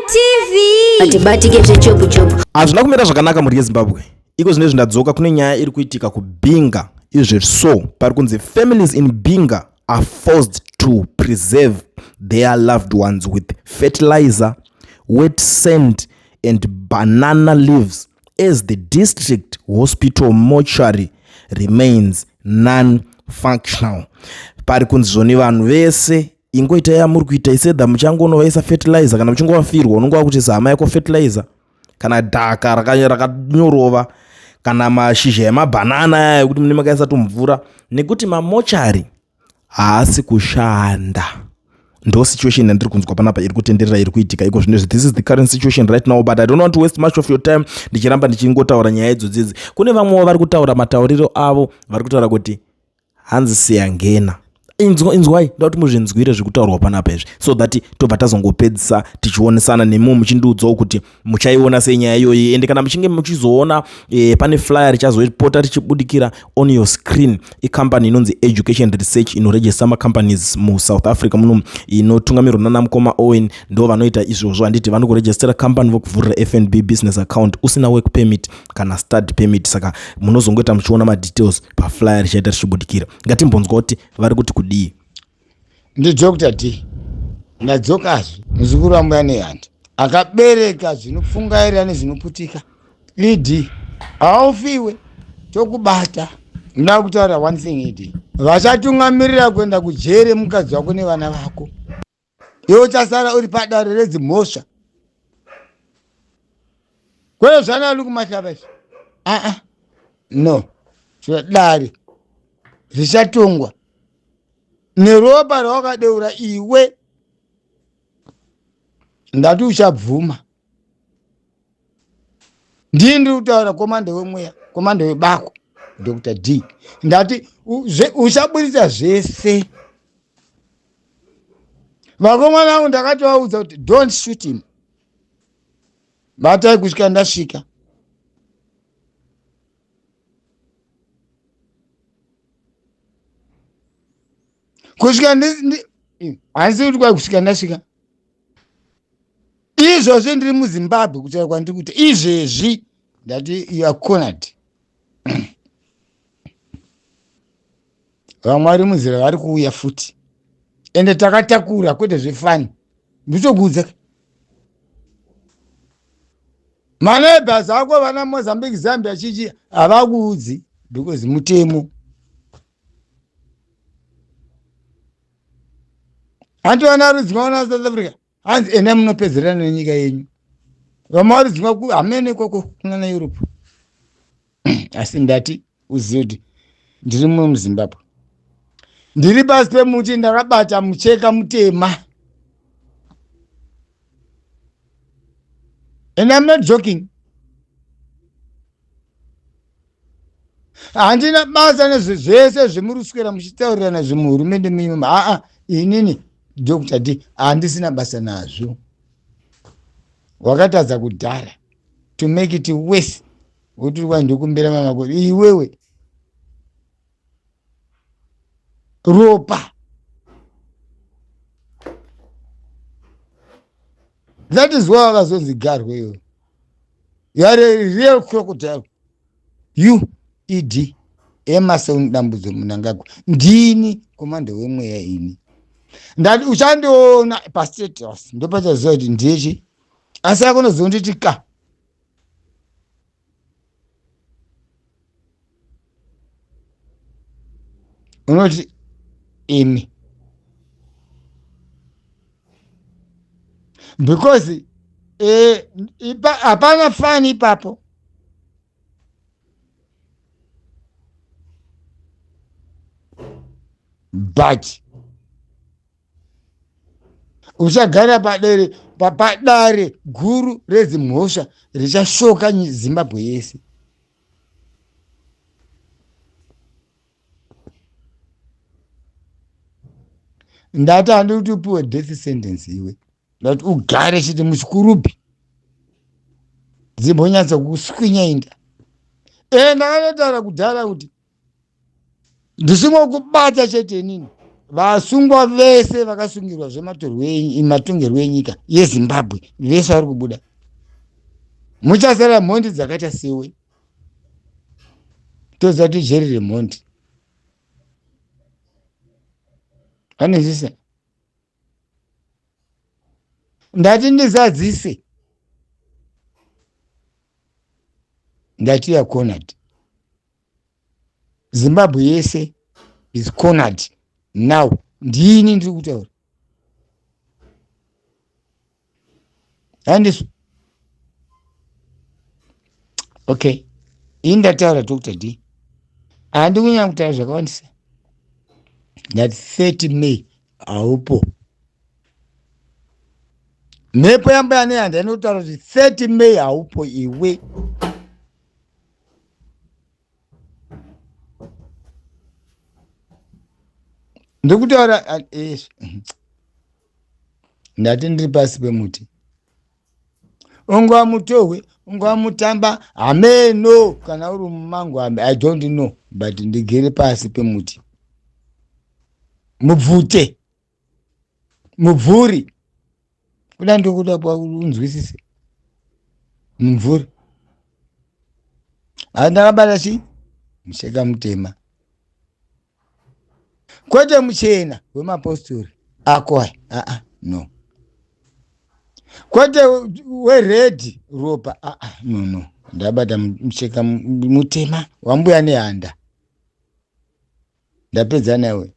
TV. Atibatike zvechopu chopu. Hazvina kumira zvakanaka mhuri yeZimbabwe. Iko zvino izvi ndadzoka kune nyaya iri kuitika kuBinga. Izvezvi so pari kunzi families in Binga are forced to preserve their loved ones with fertilizer, wet sand and banana leaves as the district hospital mortuary remains non-functional. Pari kunzi zvoni vanhu vese ingoita yamuri kuita isedha muchangonovaisa fertilizer kana muchinge wafirwa unonge wakuti hama yako fertilizer kana dhaka rakanyorova kana mashizha emabhanana aya ekuti mune makaisa tumvura nekuti mamochari haasi kushanda. Ndo situation yandiri kunzwa panapa iri kutenderera iri kuitika iko zvino. This is the current situation right now, but I don't want to waste much of your time ndichiramba ndichingotaura nyaya idzodzidzi. Kune vamwewo vari kutaura matauriro avo, vari kutaura kuti hanzi siyangena. Inzwai, nda kuti muzvinzwire zvekutaurwa panapa izvi, so that tobva tazongopedzisa tichionesana nemiwo muchindiudzawo kuti muchaiona sei nyaya iyoyi. Ende kana muchinge muchizoona pane flyer richazopota richibudikira on your screen, icompany inonzi Education Research inoregista macompanies muSouth Africa muno, inotungamirwa nana mukoma Owen. Ndo vanoita izvozvo, handiti? Vanokuregistera company, vokuvhurira FNB business account usina work permit kana study permit. Saka munozongoita muchiona madetails paflyer richaita richibudikira. Ngatimbonzwa kuti vari kuti kudii. NdiDr D, ndadzokazve, muzukuru wambuya Nehanda akabereka zvinopfungaira nezvinoputika. ED, haufiwe, tokubata. Ndoda kutaura one thing, ED. Vachatungamirira kuenda kujere mukadzi wako nevana vako. Iwe uchasara uri padare redzimhosva kwete zvana uri kumahlaba izvi. Aa, no, dare richatongwa neropa rawakadeura iwe. Ndati uchabvuma. Ndii ndiri kutaura, komande wemweya, komande webako, Dr D. Ndati uchaburitsa zvese. Vakomana vangu ndakatovaudza kuti don't shoot him, batai kusvika ndasvika. Kusvika handisi kuti kwai kusvika ndasvika. Izvozvi ndiri muZimbabwe kutaura kwandiri kuita izvezvi. Ndati you are cornered. Vamwe vari munzira vari kuuya futi, ende takatakura, kwete zvefani. Nditokuudza, maneighbors ako vana Mozambique, Zambia, chichi, havakuudzi because mutemo. Hanti vana rudzimwa vana South Africa hanzi enda munopedzerana nenyika yenyu. Vamwe varudzimwa hamene ikoko kunana Europe. Asi ndati uzive kuti ndiri muno muZimbabwe, ndiri pasi pemuti ndakabata mucheka mutema, and I'm not joking. Handina basa nezvezvese zvemuri kuswera muchitaurirana zvemuhurumende menyu. Aa, inini Dr D handisina basa nazvo. Wakatadza kudhara. To make it worse, woti uri ndokumbira mamakore iwewe ropa. That is why wakazonzi garwe iwe. You are a real crocodile, you, ED Emerson Dambudzo Munangagwa. Ndini komando wemweya ini. Ndati uchandiona pastatus, ndopachaziva kuti ndiyechi, asi akonozonditi ka unoti imi, because hapana fani ipapo. But uchagara padare, padare guru redzimhosva richashoka Zimbabwe yese. Ndati handi kuti upiwe death sentence iwe, ndati ugare chete muchikurubhi dzimbonyatsa kuswinya inda. E, ndakatotaura kudhara kuti ndisingokubata chete inini. Vasungwa vese vakasungirwa zvematongerwo enyika yeZimbabwe vese vari kubuda. Muchasara mhondi dzakaita sewe. Toziva kuti jeri remhondi. Anezvisa. Ndati ndizadzise. Ndati ya cornered. Zimbabwe yese is cornered now. Ndini ndiri kutaura. Handizvo? Okay. Ini ndataura Dr. D. Handi kunyanya kutaura zvakawandisa. Ndati 30 May haupo. Mhepo yambuya nehanda inotaura kuti 30 May haupo iwe. Ndikutaura eh, ndati ndiri pasi pemuti ungava mutohwe ungava mutamba hameno kana uri mumango i don't know but ndigere pasi pemuti mubvute mubvuri kuda ndokuda unzwisise mumvuri handakabata chii mucheka mutema kwete muchena wemapostori ako aya aa no kwete weredhi ropa aa no no ndabata mucheka mutema wambuya nehanda ndapedza nawe.